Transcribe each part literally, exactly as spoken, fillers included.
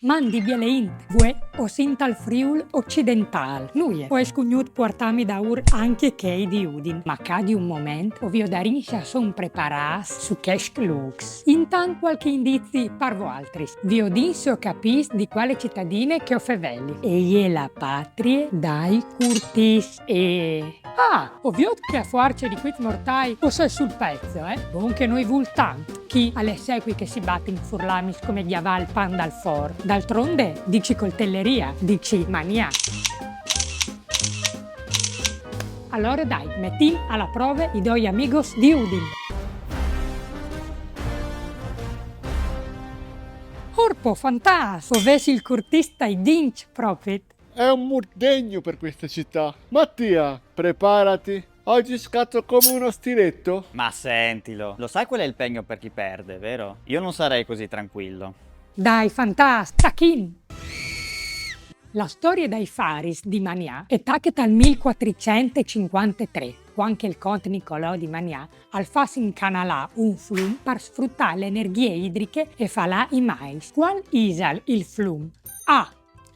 Mandi biele int, vuê o sin tal Friûl ocidentâl. Nuie, o ai scugnût puartâmi daûr ancje chei di Udin, ma ca di un moment o viodarìn se a son preparâts su chescj lûcs. Intant cualchi indizi par voaltris. Viodìn se o capìs di cuale citadine che o feveli. E je la patrie dai curtìs. E Ah, o viôt che a fuarce di quiz mortâi o soi sul pezzo, eh? Bon che no i vûl tant. Chi al è secui che si batin furlamis come gjavâ il pan dal for. D'altronde, dici coltelleria, dici maniâ. Alore dai, metìn a la prove i doi amigos di Udin. Orpo, fantàs, o vês il curtìs tai dincj propit. È un mood degno per questa città. Mattia, preparati. Oggi scatto come uno stiletto. Ma sentilo, lo sai qual è il pegno per chi perde, vero? Io non sarei così tranquillo. Dai, fantàs, tachìn! La storie dai faris di Manià e tache tal mil cuatricent e cincuantetrê, cuant che il cont Nicolò di Manià al fâs incanalâ un flum par sfrutâ la energjie idriche e fâ lâ i mais. Cuâl isal il flum? A.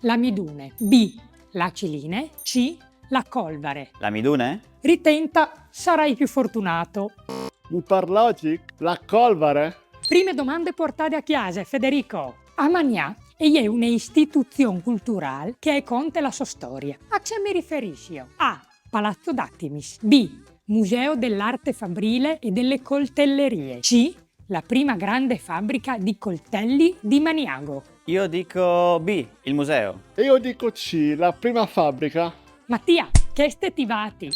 La Midune. B. La Ciline. C. La Colvare. La Midune? Ritenta, sarai più fortunato. Mi par logic? La Colvare? Prime domande puartade a cjase, Federico. A Manià e je une istituzion culturâl che e conte la sô storie. A ce mi riferìs jo? A. Palazzo Dattimis. B. Museo dell'arte fabbrile e delle coltellerie. C. La prima grande fabbrica di coltelli di Maniago. Io dico B, il museo. E io dico C, la prima fabbrica. Mattia, cheste ti vâti!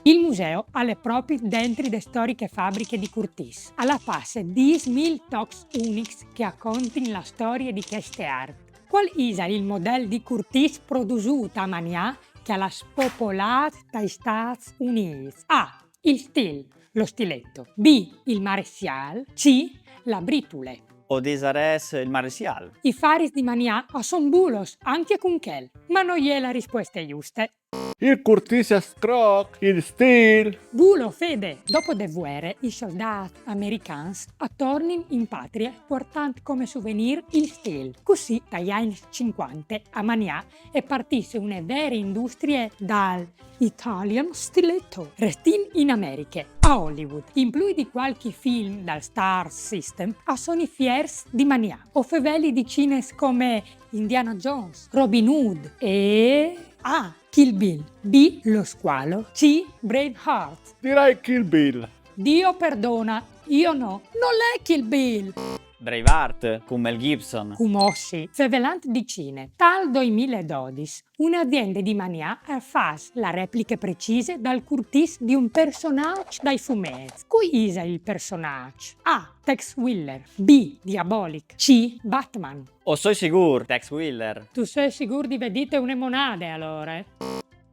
Il museu al è propit dentri de storiche fabriche di curtìs. A la passe dîs mil tocs unics che a contin la storie di cheste art. Cuâl isal il model di curtìs produsût a Manià che al à spopolât tai Stâts Unîts? A. Il stîl, lo stiletto. B. Il maressial. C. La britule. O disarès il maressial. I faris di Manià a son bulos, ancje cun chel. Ma no je la rispueste juste. Il curtìs a scroc, il stîl. Bulo, Fede! Dopo de vuere, i soldâts americans a tornin in patrie puartant come suvenîr il stîl. Cussì, tai agns cincuante, a Manià e partìs une vere industrie dal Italian stiletto. Restìn in Americhe, a Hollywood. In plui di cualchi film dal star system, a son i fiers di Manià. O feveli di cines come Indiana Jones, Robin Hood e... A. Kill Bill. B. Lo squalo. C. Braveheart. Direi Kill Bill. Dio perdona, io no. Nol è Kill Bill! Braveheart, cun Mel Gibson. Cumò sì. Fevelant di cine. Tal doi mil e dodis, une aziende di Manià e fâs la repliche precise dal curtìs di un personaç dai fumets. Cui isal il personaç? A. Tex Willer. B. Diabolic. C. Batman. O soi sigûr, Tex Willer. Tu sês sigûr di vê dite une monade, alore?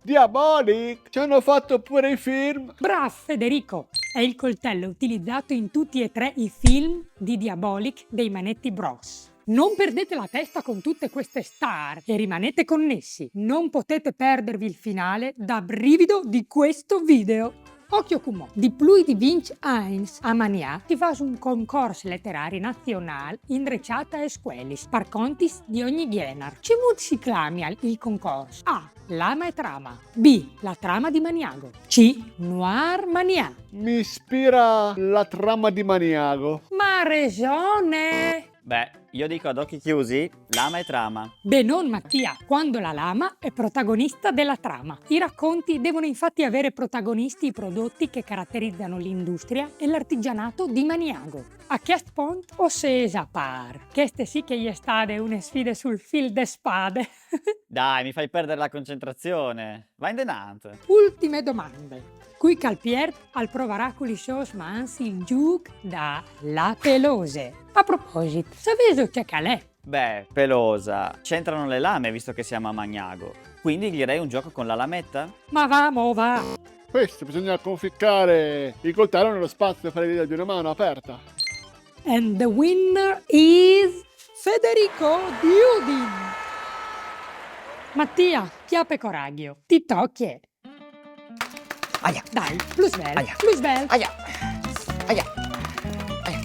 Diabolic! Ci hanno fatto pure i film! Bravo, Federico! È il coltello utilizzato in tutti e tre i film di Diabolic dei Manetti Bros. Non perdete la testa con tutte queste star e rimanete connessi. Non potete perdervi il finale da brivido di questo video. Occhio cumò, di plui di vincj agns a Manià si fâs un concors leterari nazionâl indreçât aes scuelis, par contis di ogni gjenar. Cemût si clamial il concors? A. Lama e trama. B. La trama di Maniago. C. Noir Manià. Mi ispira la trama di Maniago. Ma ha resone! Beh, io dico ad occhi chiusi, lama e trama. Benon, Mattia, quando la lama è protagonista della trama. I racconti devono infatti avere protagonisti i prodotti che caratterizzano l'industria e l'artigianato di Maniago. A chest pont o sês a pâr. Cheste sì che e je stade une sfide sul fîl de spade. Dai, mi fai perdere la concentrazione. Va indenant. Ultime domande. Cui che al piert al provarà cu lis sôs mans il zûc da la pelose. A proposit, savêso ce che al è? Beh, pelosa, c'entrano le lame visto che siamo a Maniago. Quindi direi un gioco con la lametta? Ma va, mo va! Questo bisogna conficcare il coltello nello spazio per via di una mano aperta. And the winner is Federico di Udin! Mattia, cjape coraggio, ti tocje! Aia. Dai, plus bel, Aia. Plus bel! Aia. Aia. Aia.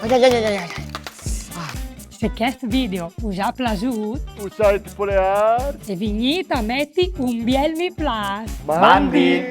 Aia, aia, aia, aia. Ah. Se chest video us ha plasut, Usait polear. E vignît a meti un biel mi plâs. Mandi!